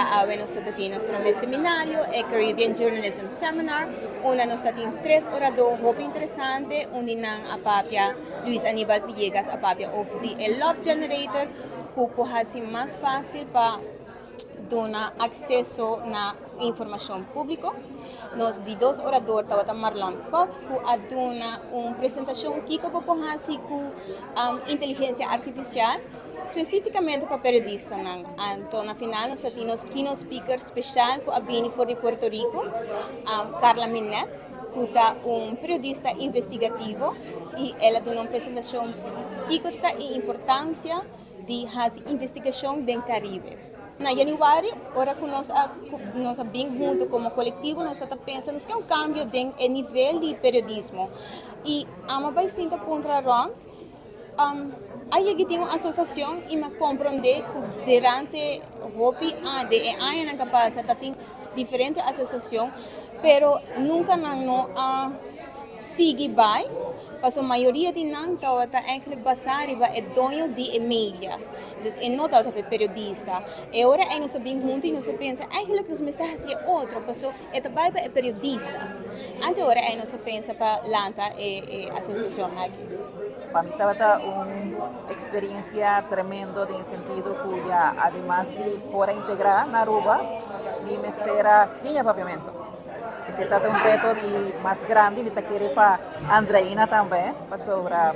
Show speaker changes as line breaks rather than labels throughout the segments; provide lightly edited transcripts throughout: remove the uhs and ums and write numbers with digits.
Awe nos ta tin nos prome seminario, e Caribbean Journalism Seminar, unda nos ta tin tres orador hopi interesante. Un di nan a papia, Luis Aníbal Villegas a papia over di e Love Generator, ku por hasi mas fásil pa duna akseso na informashon públiko. Nos di dos orador tabata Marlon Kok, ku a duna un presentashon kiko bo por hasi ku inteligensia artifisial, spesífikamente pa periodistanan. Anto na final nos a tin nos keynote speaker spesial ku a bini for di Puerto Rico, Carla Minet, ku ta un periodista investigativo i el a duna un presentashon kiko ta e importansia di hasi investigashon den Karibe. Na yanüari, ora ku nos a bin huntu komo kolektivo, nos ta pensa nos ke un kambio den e nivel di periodismo i amo bai sinta puntra rònt. A yega tin un asosiashon i mi a komprondé ku durante hopi de e añanan ku a pasa ta tin diferente asosiashon, pero nunka nan no a sigui bai pasobra mayoria di nan tabata eigentlik basá riba e doño di e media, dus e no tabata pa e periodista. E ora ei nos a bin huntu i nos a pensa eigentlik nos mester hasi e otro pasobra e ta bai pa e periodista. Ante ora ei nos a pensa pa lanta e asosiashon aki.
Pa mi tabata un experiencia tremendo den e sentido cu ya ademas di por a integra na Aruba, mi mester a siña papiamento. Esey tabata un reto di mas grandi, mi ta kere pa Andreina tambe, pasobra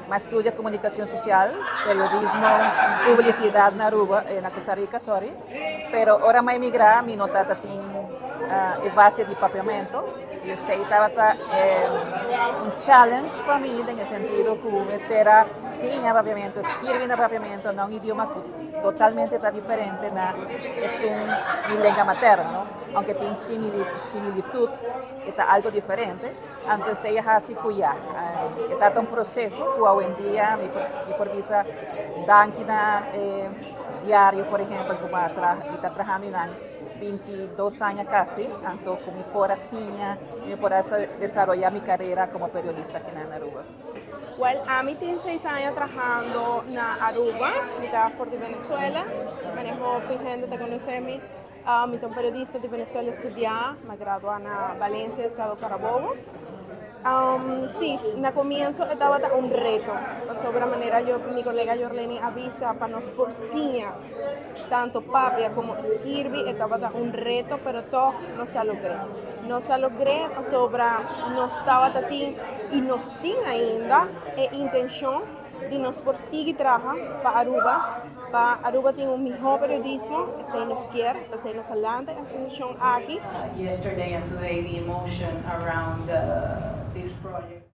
mi a studia comunicacion social, periodismo, publicidad na Aruba, na Costa Rica, sorry, pero ora mi a emigra mi no tabata tin e base di papiamento. I esei tabata un challenge pa mi den e sentido ku mester a siña papiamentu, skirbi na papiamentu, na un idioma ku totalmente ta diferente na esun mi lenga materno, aunke tin similitut e ta algo diferente. Anto esei a hasi ku ya e tabata un proseso ku awendia mi por bisa danki na e diario por ehempel ku mi ta trahando einan. 22 aña casi, anto cu mi por a siña, mi por a desaroya mi carera como periodista aki na Aruba.
Well, ami tin 6 aña trahando na Aruba, mi ta for di Venezuela, manera hopi hende ta conoce mi. Mi ta un periodista di Venezuela studia, mi a gradua na Valencia, Estado Carabobo. Si, na comienso tabata un reto, pasobra manera yo, mi colega Jorleni a bisa, pa nos por siña tanto papia como skirbi, tabata un reto, pero toch nos a logr'e. Nos a logr'e pasobra nos tabata tin y nos tin ainda e intencion di nos por sigui traha pa Aruba, pa Aruba tin un miho periodismo, esey nos kier, esey nos a lanta e asociacion aki.
Yesterday and today, the emotion around this project.